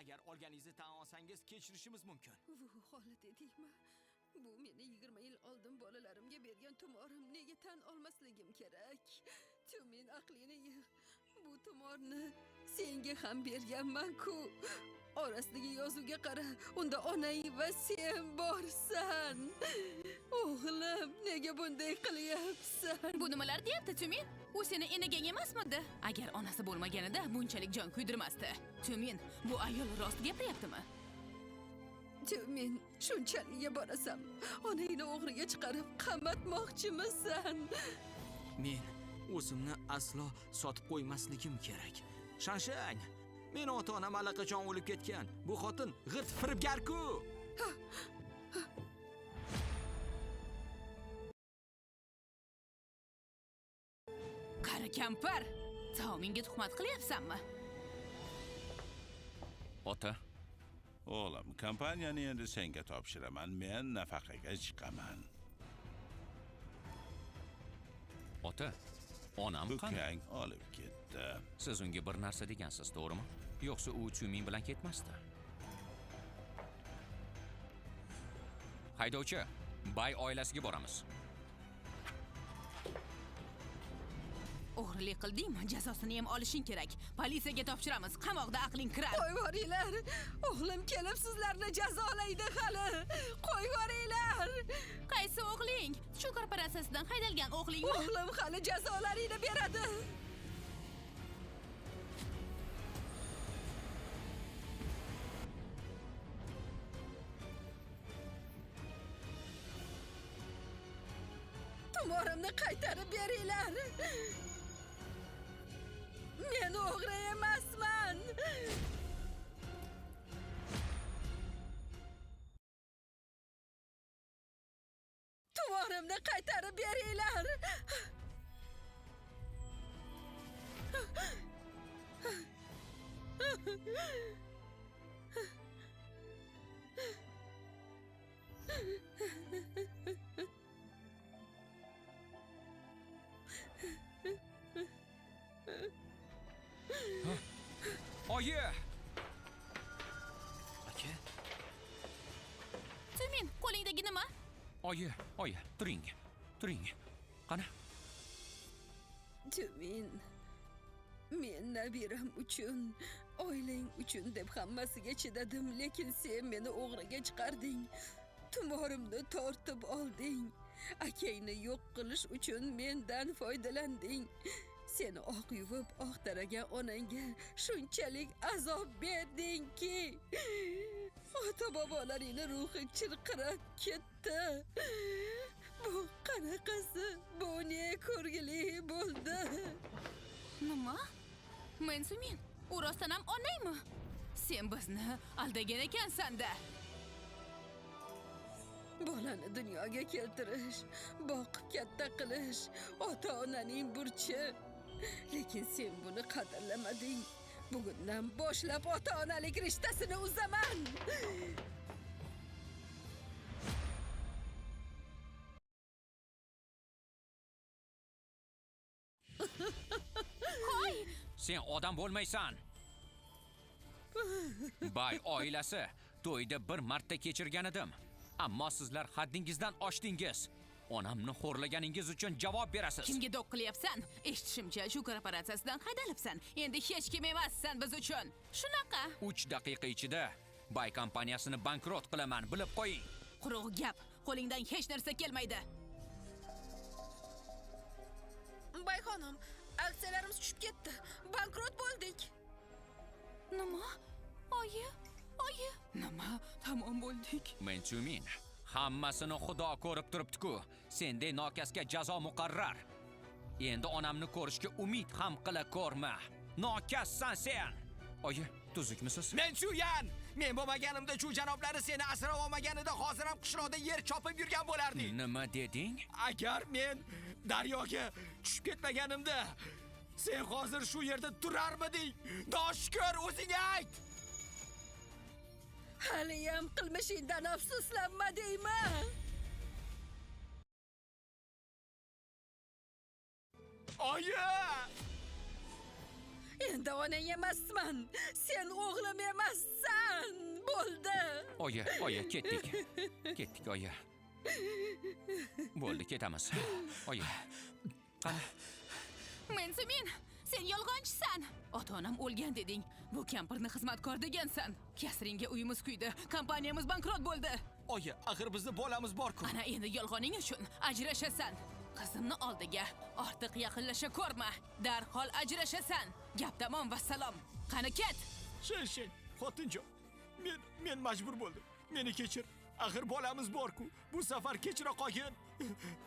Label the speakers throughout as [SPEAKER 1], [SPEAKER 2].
[SPEAKER 1] Agar olganingizni tan olsangiz, kechirishimiz mumkin.
[SPEAKER 2] Bu holat edingmi? Bu meni 20 yil oldin bolalarimga bergan tumorim, nega tan olmasligim kerak? Tumin, aqlingni yig'. Bu tumorni senga ham berganman-ku. Orasidagi yozuvga qara, unda onang va sen borsan. O'g'lim, nega bunday qilyapsan?
[SPEAKER 3] Bu nimalar deyapti, Tumin? U seni enagang emasmidi? Agar onasi bo'lmaganida bunchalik jon kuydirmasdi. Tumin, bu ayol rost gapiryaptimi?
[SPEAKER 2] Tumin, shunchalikka borasan. Onangni o'g'riga chiqarib qamatmoqchimisan?
[SPEAKER 1] Men o'zimni aslo sotib qo'ymasligim kerak. Shanshang, meni ota-onam allaqachon o'lib ketgan. Bu xotin g'irt firibgar-ku.
[SPEAKER 3] Qari kampir, taomingga tuhmat qilyapsanmi?
[SPEAKER 4] Ota,
[SPEAKER 5] O'g'lim, kompaniyani endi senga topshiraman. Men nafaqaga chiqaman.
[SPEAKER 4] Ota, onam qani?
[SPEAKER 5] Ukang olib ketdi.
[SPEAKER 4] Siz unga bir narsa degansiz, to'g'rimi? Yo'qsa u Chumin bilan ketmasdi. Haydovchi, Bay oilasiga boramiz.
[SPEAKER 3] O'g'rilik qildingmi? Jazosini ham olishing kerak. Politsiyaga topshiramiz. Qamoqda aqling kirar.
[SPEAKER 2] Qo'yvoringlar! O'g'lim kelib sizlarni jazolaydi hali. Qo'yvoringlar!
[SPEAKER 3] Qaysi o'g'ling? Shu korporatsiyasidan haydalgan o'g'lingmi?
[SPEAKER 2] O'g'lim hali jazolaringni beradi. Tumorimni qaytarib beringlar. Men o'g'ri emasman. Tumorimni qaytarib beringlar.
[SPEAKER 4] Oyi!
[SPEAKER 1] Aka,
[SPEAKER 3] Tumin, qo'lingdagi nima?
[SPEAKER 4] Oyi, oyi, turing. Turing. Qani?
[SPEAKER 2] Tumin, men nabiram uchun, oilang uchun deb hammasiga chidadim, lekin sen meni o'g'riga chiqarding. Tumorimni tortib olding. Akangni yo'q qilish uchun mendan foydalanding. Seni oq yuvib, oq taragan onangga shunchalik azob berdingki, ota-bobolaringni ruhi chirqirab ketdi. Bu qanaqasi? Bu ne ko'rgili bo'ldi?
[SPEAKER 3] Nima? Mensumin, u rostdan ham onangmi? Sen bizni aldagan ekansan-da.
[SPEAKER 2] Bolani dunyoga keltirish, boqib katta qilish ota-onaning burchi. Lekin sen buni qadrlamading. Bugundan boshlab ota-onalik rishtasini uzaman.
[SPEAKER 3] Qo'y!
[SPEAKER 4] Sen odam bo'lmaysan. Bay oilasi to'yda bir marta kechirgan edim. Ammo sizlar haddingizdan oshdingiz. Onamni xo'rlaganingiz uchun javob berasiz.
[SPEAKER 3] Kimga do'q qilyapsan? Eshitishimcha, shu korporatsiyasidan haydalibsan. Endi hech kim emassan biz uchun. Shunaqa.
[SPEAKER 4] 3 daqiqa ichida Bay kompaniyasini bankrot qilaman, bilib qo'ying.
[SPEAKER 3] Quruq gap. Qo'lingdan hech narsa kelmaydi.
[SPEAKER 2] Bayxonim, aksiyalarimiz tushib ketdi. Bankrot bo'ldik.
[SPEAKER 3] Nima? Oyi, oyi. Nima? Tamom bo'ldik.
[SPEAKER 4] Menchumin, hammasini Xudo ko'rib turibdi-ku. Senday nokasga jazo muqarrar. Endi onamni ko'rishga umid ham qila ko'rma. Nokassan sen. Oyi, tuzukmisiz?
[SPEAKER 1] Men Chuyan! Men bo'lmaganimda Chu janoblari seni asrab olmaganida hozir ham qishloqda yer chopib yurgan bo'larding.
[SPEAKER 4] Nima deding?
[SPEAKER 1] Agar men daryoga tushib ketmaganimda sen hozir shu yerda turarmiding? Noshukur, o'zing ayt.
[SPEAKER 2] Haliyam qilmishingdan afsuslanmadingmi?
[SPEAKER 1] Oyi!
[SPEAKER 2] Endi onang emasman. Sen o'g'lim emassan. Bo'ldi.
[SPEAKER 4] Oyi, oyi, ketdik. Ketdik, oyi. Bo'ldi, ketamiz. Oyi. Qani?
[SPEAKER 3] Mensumin, sen yolg'onchisan. Ota-onam o'lgan deding. Bu kampirni xizmatkor degansan. Kasringga uyimiz kuydi, kompaniyamiz bankrot bo'ldi.
[SPEAKER 1] Oyi, axir bizni bolamiz bor-ku.
[SPEAKER 3] Ana endi yolg'oning uchun ajrashasan. Qizimni oldiga ortiq yaqinlasha ko'rma. Darhol ajrashasan. Gap tamom, vassalom. Qani ket.
[SPEAKER 1] Shen, xotinjon. Men majbur bo'ldim. Meni kechir. Axir bolamiz bor-ku. Bu safar kechira qolgin.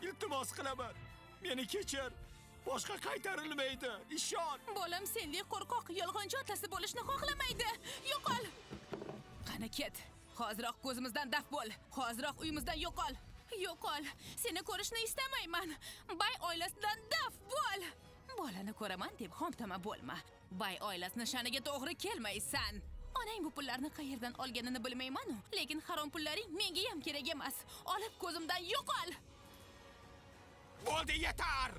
[SPEAKER 1] Iltimos qilaman. Meni kechir. Boshqa qaytarilmaydi. Ishon.
[SPEAKER 3] Bolam sendek qo'rqoq yolg'onchi otasi bo'lishni xohlamaydi. Yo'qol. Qani ket. Hoziroq ko'zimizdan daf bo'l. Hoziroq uyimizdan yo'qol. Yo'qol. Seni ko'rishni istamayman. Bay oilasidan daf bo'l. Bolani ko'raman deb xomtama bo'lma. Bay oilasini sha'niga to'g'ri kelmaysan. Onang bu pullarni qayerdan olganini bilmayman-u, lekin harom pullaring menga ham kerak emas. Olib ko'zimdan yo'qol.
[SPEAKER 1] Bo'ldi, yetar.